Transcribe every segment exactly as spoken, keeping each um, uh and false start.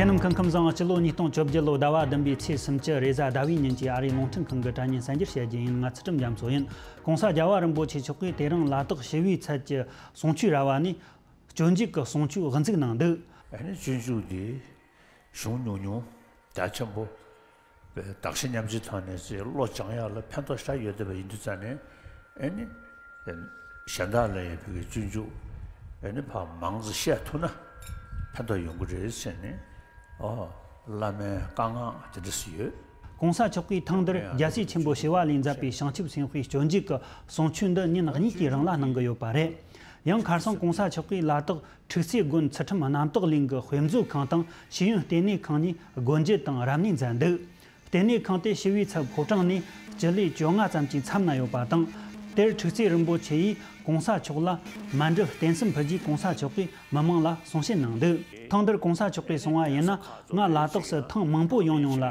ཁྱེད་རྣམས་སྐུ་ཁམས་བཟང་། སྤྱི་ལོ་ཉིས་སྟོང་བཅོ་བརྒྱད་ལོ་ཟླ་བ་བདུན་པའི་ཚེས་སུམ་ཅུ་རེས་གཟའ་ཟླ་བའི་ཉིན་གྱི་ཨ་རིའི་རླུང་འཕྲིན་ཁང་གི་དྲ་བརྙན་གསར་འགྱུར་བཤད་རྒྱུ་ཡིན། ང་ཚུལ་ཁྲིམས་རྒྱ་མཚོ་ཡིན། ༸གོང་ས་རྒྱལ་བ་རིན་པོ་ཆེ་མཆོག་གིས་དེ་རིང་ལ་དྭགས་ཞི་བའི་ཚལ་གྱི་གསུང་ཆོས་ར་བ་ནས་སྤྱོད་འཇུག་གི་གསུང་ཆོས་དབུ་འཛུགས་གནང་འདུག་ཨ་ནི་སྤྱོད་འཇུག་འདི་གཞུང་ཉུང་ཉུང་རྒྱ་ཆེན་པོ། བདག་གཞན་མཉམ་བརྗེའི་ཐོག་ནས་ཅིག་བློ་སྦྱང་ཡག་ལ་ཕན་ཐོགས་ཤ་ཡོད་བསྡད་པ་ཡིན་དུས་ཙང་ནས། ཨེ་ནི་གཞན་དག་ལ་ཡང་བོད་ཀྱི་སྤྱོད་འཇུག་ཨེ་ནི་ཕར་མང་ཙམ་བཤད་ཐུབ་ན་ཕན་ཐོགས་ཡོང་གི་རེད་ཟེར་ནས། ཨོ། བླ་མའི་བཀའ་མངགས་དེ་འདྲ་ཞིག་ཡོད། ༸གོང་ས་མཆོག་གིས་ཐེངས་འདིར་རྒྱལ་སྲས་ཆེན་པོ་ཞི་བ་ལྷས་མཛད་པའི་བྱང་ཆུབ་སེམས་དཔའི་སྤྱོད་འཇུག་གི་གསུང་ཆོས་འདི་ཉིན་གཉིས་ཀྱི་རིང་ལ་གནང་གི་ཡོད་པ་རེད། ཡང་ཁ་སང་༸གོང་ས་མཆོག་གིས་ལ་དྭགས་ཁྲུག་རྩེ་དགོན་ཚུལ་ཁྲིམས་རྣམ་དག་གླིང་གི་དཔེ་མཛོད་ཁང་དང་ཤེས་ཡོན་ལྟེ་གནས་ཁང་གཉིས་སྒོ་འབྱེད་དང་རབ་གནས་མཛད་འདུག་ལྟེ་གནས་ཁང་དེ་ཞི་བའི་ཚལ་ཕོ་བྲང་ནས་སྤྱི་ལེ་བཅོ་ལྔ་ཙམ་གྱི་མཚམས་ན་ཡོད་པ་དང་། དེར་ཁྲུག་རྩེ་རིན་པོ་ཆེ་ཡིས་༸གོང་ས་མཆོག་ལ་མཎྜལ་རྟེན་གསུམ་ཕུལ་རྗེས་༸གོང་ས་མཆོག་གིས་མི་མང་ལ་གསུང་བཤད་གནང་འདུག་ཐེངས་འདིར་༸གོང་ས་མཆོག་གིས་གསུངས་པ་ཡིན་ན། ང་ལ་དྭགས་སུ་ཐེངས་མང་པོ་ཡོང་མྱོང་ལ།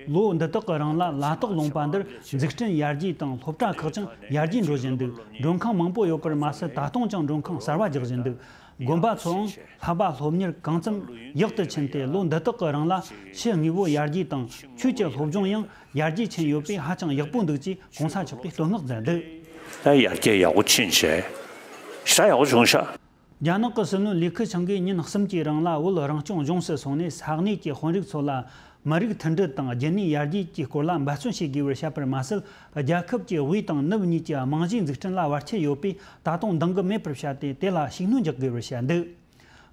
ལོ་འདི་དག་གི་རིང་ལ་ལ་དྭགས་ལུང་པ་འདིར་འཛུགས་སྐྲུན་ཡར་རྒྱས་དང་སློབ་གྲྭ་ཁག་ཀྱང་ཡར་རྒྱས་འགྲོ་བཞིན་འདུག་མགྲོན་ཁང་མང་པོ་ཡོད་པར་མ་ཟད། ད་དུང་ཀྱང་མགྲོན་ཁང་གསར་བ་རྒྱག་བཞིན་འདུག་དགོན་པ་ཚོའང་ལྷ་པ་སློབ་གཉེར་གང་ཙམ་ཡག་ཏུ་ཕྱིན་ཏེ། ལོ་འདི་དག་གི་རིང་ལ་ཆུ་དངོས་པོ་ཡར་རྒྱས་དང་ཆོས་ཀྱི་སློབ་སྦྱོང་ཡང་ཡར་རྒྱས་ཕྱིན་ཡོད་པས་ཧ་ཅང་ཡག་པོ་འདུག་ཅེས་༸གོང་ས་མཆོག་གིས་བསྟོད་བསྔགས་མཛད་འདུག་ད་ཡར་རྒྱས་ཡག་པོ་ཕྱིན་བྱས་ཞེ་དྲག་ཡག་པོ་བྱུང་ཤག་རྒྱ་ནག་གི་སྲིད་བློན་ལི་ཁེ་ཆང་གིས་ཉིན་གསུམ་གྱི་རིང་ལ་བོད་རང་སྐྱོང་ལྗོངས་སུ་སོང་ནས་ས་གནས་ཀྱི་དཔོན་རིགས་ཚོ་ལ་མི་རིགས་མཐུན་སྒྲིལ་དང་རྒྱུན་གནས་ཡར་རྒྱས་ཀྱི་སྐོར་ལ་འབད་བརྩོན་བྱེད་དགོས་པར་བཤད་པར་མ་ཟད། རྒྱལ་ཁབ་ཀྱི་དབུས་དང་ནུབ་གཉིས་ཀྱི་རྨང་གཞིའི་འཛུགས་སྐྲུན་ལ་བར་ཆད་ཡོད་པས་ད་དུང་འདང་གི་མེད་པར་བཤད་དེ། དེ་ལ་ཤུགས་སྣོན་རྒྱག་དགོས་པར་བཤད་འདུག་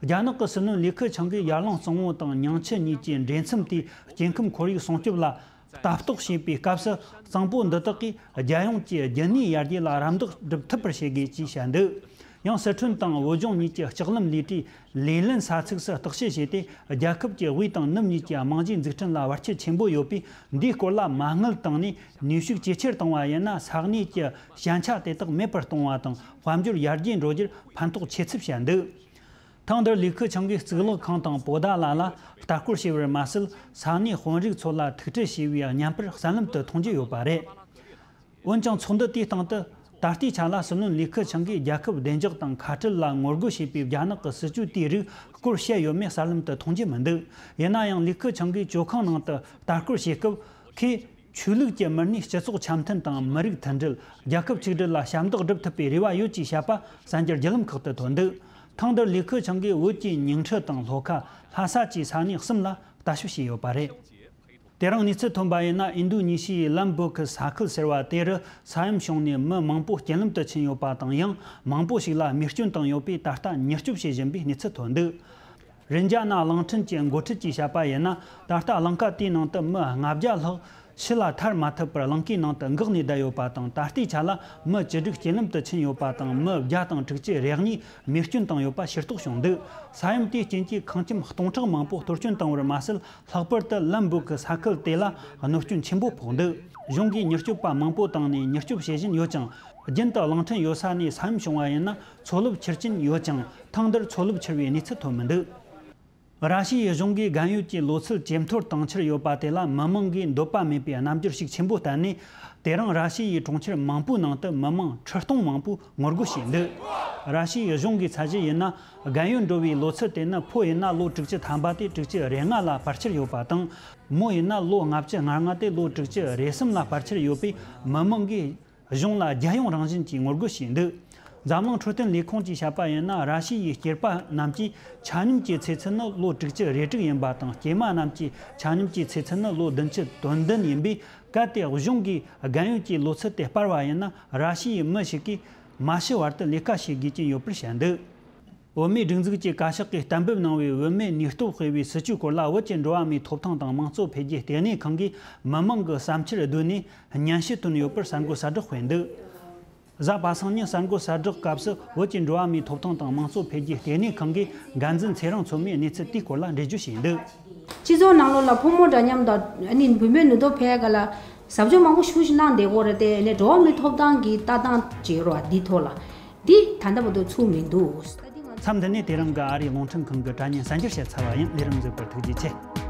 རྒྱ་ནག་གི་སྲིད་བློན་ལི་ཁེ་ཆང་གིས་ཡར་ཀླུང་གཙང་པོ་དང་ཉིང་ཁྱི་གཉིས་ཀྱི་འདྲེས་མཚམས་དེའི་སྐྱེ་ཁམས་ཁོར་ཡུག་སྲུང་སྐྱོབ་ལ་ལྟ་རྟོག་བྱེད་པའི་སྐབས་སུ། གཙང་པོ་འདི་དག་གིས་རྒྱལ་ཡོངས་ཀྱི་རྒྱུན་གནས་ཡར་རྒྱས་ལ་རམ་འདེགས་སྒྲུབ་ཐུབ་པར་བྱེད་དགོས་ཅེས་བཤད་འདུག་ཡང་སི་ཁྲོན་དང་བོད་ལྗོངས་གཉིས་ཀྱི་ལྕགས་ལམ་ལས་གྲྭའི་ལས་ལན་ས་ཚིགས་སུ་བརྟག་དཔྱད་བྱས་ཏེ། རྒྱལ་ཁབ་ཀྱི་དབུས་དང་ནུབ་གཉིས་ཀྱི་རྨང་གཞིའི་འཛུགས་སྐྲུན་ལ་བར་ཆད་ཆེན་པོ་ཡོད་པས། འདིའི་སྐོར་ལ་མ་དངུལ་བཏང་ནས་ནུས་ཤུགས་ཇེ་ཆེར་བཏང་བ་ཡིན་ན། ས་གནས་ཀྱི་ཞན་ཆ་དེ་དག་མེད་པར་གཏོང་བ་དང་། དཔལ་འབྱོར་ཡར་རྒྱས་འགྲོ་རྒྱུར་ཕན་ཐོགས་ཆེ་ཚུལ་བཤད་འདུག་ཐེངས་འདིར་ལི་ཁེ་ཆང་གིས་གཙུག་ལག་ཁང་དང་པོ་ཏཱ་ལ་ལ་ལྟ་སྐོར་བྱས་པར་མ་ཟད། ས་གནས་དཔོན་རིགས་ཚོ་ལ་ཐུག་འཕྲད་བྱས་པའི་བརྙན་པར་གསར་ལམ་དུ་མཐོང་རྒྱུ་ཡོད་པ་རེད། འོན་ཀྱང་ཚོགས་འདུ་དེའི་སྟེང་དུ་ད་ལྟའི་ཆ་ལ་སྲིད་བློན་ལི་ཁེ་ཆང་གིས་རྒྱལ་ཁབ་བདེ་འཇགས་དང་ཁ་བྲལ་ལ་ངོ་རྒོལ་བྱས་པའི་རྒྱ་ནག་གི་སྲིད་བྱུས་དེའི་རིགས་སྐོར་བཤད་ཡོད་མེད་གསར་ལམ་དུ་མཐོང་རྒྱུ་མི་འདུག་ཡིན་ན་ཡང་ལི་ཁེ་ཆང་གིས་ཇོ་ཁང་ནང་དུ་ལྟ་སྐོར་བྱེད་སྐབས། ཁོས་ཆོས་ལུགས་ཀྱི་མི་སྣས་སྤྱི་ཚོགས་འཆམ་མཐུན་དང་མི་རིགས་མཐུན་སྒྲིལ། རྒྱལ་ཁབ་གཅིག་སྒྲིལ་ལ་ཞབས་འདེགས་སྒྲུབ་ཐུབ་པའི་རེ་བ་ཡོད་ཅེས་བཤད་པ་གསར་འགྱུར་བརྒྱུད་ལམ་ཁག་ཏུ་ཐོན་འདུག་ཐེངས་འདིར་ལི་ཁེ་ཆང་གིས་བོད་ཀྱི་ཉིང་ཁྲི་དང་ལྷོ་ཁ། ལྷ་ས་བཅས་ས་གནས་གསུམ་ལ་ལྟ་ཞིབ་བྱས་ཡོད་པ་རེད། དེ་རིང་གནས་ཚུལ་ཐོན་པ་ཡིན་ན། ཨིན་རྡུ་ནི་ཤི་ཡའི་ལམ་བོ་ཁི་ས་ཁུལ་ཟེར་བ་དེ་རུ་ས་ཡོམ་བྱུང་ནས་མི་མང་པོ་རྐྱེན་ལམ་དུ་ཕྱིན་ཡོད་པ་དང་། ཡང་མང་པོ་ཞིག་ལ་རྨས་སྐྱོན་བཏང་ཡོད་པས། ད་ལྟ་མྱུར་སྐྱོབ་བྱེད་བཞིན་པའི་གནས་ཚུལ་ཐོན་འདུག་རིན་ཇ་ན་གླིང་ཕྲན་གྱི་འགོ་ཁྲིད་ཀྱིས་བཤད་པ་ཡིན་ན། ད་ལྟ་གླིང་ཁ་དེའི་ནང་དུ་མི་ལྔ་བརྒྱ་ལྷག་ཕྱི་ལ་ཐར་མ་ཐུབ་པར་གླིང་ཁའི་ནང་དུ་འགག་ནས་བསྡད་ཡོད་པ་དང་། ད་ལྟའི་ཆ་ལ་མི་བཅུ་དྲུག་རྐྱེན་ལམ་དུ་ཕྱིན་ཡོད་པ་དང་། མི་བརྒྱ་དང་དྲུག་ཅུ་རེ་གཉིས་རྨས་སྐྱོན་བཏང་ཡོད་པ་ཤེས་རྟོགས་བྱུང་འདུག་ས་ཡོམ་དེའི་རྐྱེན་གྱིས་ཁང་ཁྱིམ་སྟོང་ཕྲག་མང་པོ་གཏོར་སྐྱོན་བཏང་བར་མ་ཟད། ལྷག་པར་དུ་ལམ་བོ་ཁི་ས་ཁུལ་དེ་ལ་གནོད་སྐྱོན་ཆེན་པོ་ཕོག་འདུག་གཞུང་གིས་མྱུར་སྐྱོབ་པ་མང་པོ་བཏང་ནས་མྱུར་སྐྱོབ་བྱེད་བཞིན་ཡོད་ཀྱང་། རྒྱུན་དུ་གླིང་ཕྲན་ཡོད་ས་ནས་ས་ཡོམ་བྱུང་བ་ཡིན་ན། མཚོ་རླབས་འཕྱུར་གྱིན་ཡོད་ཀྱང་། ཐེངས་འདིར་མཚོ་རླབས་འཕྱུར་བའི་གནས་ཚུལ་ཐོན་མི་འདུག་ར་ཤི་ཡའི་གཞུང་གིས་རྒན་ཡོལ་གྱི་ལོ་ཚད་ཇེ་མཐོར་བཏང་འཆར་ཡོད་པ་དེ་ལ་མི་མང་གིས་འདོད་པ་མེད་པའི་རྣམ་འགྱུར་ཞིག་ཆེན་པོ་བསྟན་ནས། དེ་རིང་ར་ཤི་ཡའི་གྲོང་ཁྱེར་མང་པོའི་ནང་དུ་མི་མང་ཁྲི་སྟོང་མང་པོས་ངོ་རྒོལ་བྱས་འདུག་ར་ཤི་ཡའི་གཞུང་གིས་འཚོལ་ཞིབ་ཡིན་ན། རྒན་ཡོལ་འགྲོ་བའི་ལོ་ཚད་དེ་ནི་ཕོ་ཡིན་ན་ལོ་དྲུག་ཅུ་ཐམ་པ་དེ་དྲུག་ཅུ་རེ་ལྔ་ལ་བར་ཆད་ཡོད་པ་དང་། མོ་ཡིན་ན་ལོ་ལྔ་བཅུ་ང་ལྔ་དེ་ལོ་དྲུག་ཅུ་རེ་གསུམ་ལ་བར་ཆད་ཡོད་པས། མི་མང་གིས་གཞུང་ལ་རྒྱལ་ཡོངས་རང་བཞིན་གྱི་ངོ་རྒོལ་བྱས་འདུག་འཛམ་གླིང་འཕྲོད་བསྟེན་ལས་ཁུངས་ཀྱིས་བཤད་པ་ཡིན་ན། ར་ཤི་ཡའི་སྐྱེས་པ་རྣམས་ཀྱི་ཆ་སྙོམས་ཀྱི་ཚེ་ཚད་ནི་ལོ་དྲུག་ཅུ་རེ་དྲུག་ཡིན་པ་དང་། སྐྱེས་མ་རྣམས་ཀྱི་ཆ་སྙོམས་ཀྱི་ཚེ་ཚད་ནི་ལོ་བདུན་ཅུ་དོན་བདུན་ཡིན་པས། གལ་ཏེ་གཞུང་གིས་རྒན་ཡོལ་གྱི་ལོ་ཚད་དེ་སྤར་བ་ཡིན་ན། ར་ཤི་ཡའི་མི་ཞིག་གིས་མ་ཤི་བར་དུ་ལས་ཀ་བྱེད་དགོས་ཀྱི་ཡོད་པར་བཤད་འདུག་བོད་མིའི་སྒྲིག་འཛུགས་ཀྱི་བཀའ་ཤག་གིས་གཏན་འབེབས་གནང་བའི་བོད་མིའི་ནུས་སྟོབས་སྤེལ་བའི་སྲིད་ཇུས་སྐོར་ལ། བོད་ཀྱི་འགྲོ་བ་མིའི་ཐོབ་ཐང་དང་མང་གཙོ་འཕེལ་རྒྱས་ལྟེ་གནས་ཁང་གིས་མི་མང་གི་བསམ་འཆར་བསྡུས་ནས་སྙན་ཞུ་བཏོན་ཡོད་པར་གསར་འགོད་གསལ་བསྒྲགས་སྤེལ་འདུག་གཟའ་པ་སངས་ཉིན་གསར་འགོད་གསལ་བསྒྲགས་སྐབས་སུ། བོད་ཀྱི་འགྲོ་བ་མིའི་ཐོབ་ཐང་དང་མང་གཙོ་འཕེལ་རྒྱས་ལྟེ་གནས་ཁང་གི་འགན་འཛིན་ཚེ་རིང་མཚོ་མོས་གནས་ཚུལ་དེའི་སྐོར་ལ་འགྲེལ་བརྗོད་བྱས་འདུག་སྤྱི་ཚོགས་ནང་ལོགས་ལ་ཕོ་མོ་འདྲ་མཉམ་དང་། ཨ་ནི་བུད་མེད་ནུས་སྟོབས་འཕེལ་ཡག་ལ་ཟབ་སྦྱོང་མང་པོ་ཞེ་པོ་ཞིག་གནང་བསྡད་ཀྱི་ཡོད་རེད་དེ། ཨ་ནི་འགྲོ་བ་མིའི་ཐོབ་ཐང་གི་ལྟ་སྟངས་བྱེད་རོགས་འདིའི་ཐོག་ལ། འདི་ད་ལྟ་བར་དུ་ཚུགས་མི་འདུག་མཚམས་འདི་ནས་དེ་རིང་གི་ཨ་རིའི་རླུང་འཕྲིན་ཁང་གི་དྲ་བརྙན་གསར་འགྱུར་བཤད་ཚར་བ་ཡིན། ལས་རིམ་གཟིགས་པར་ཐུགས་རྗེ་ཆེ།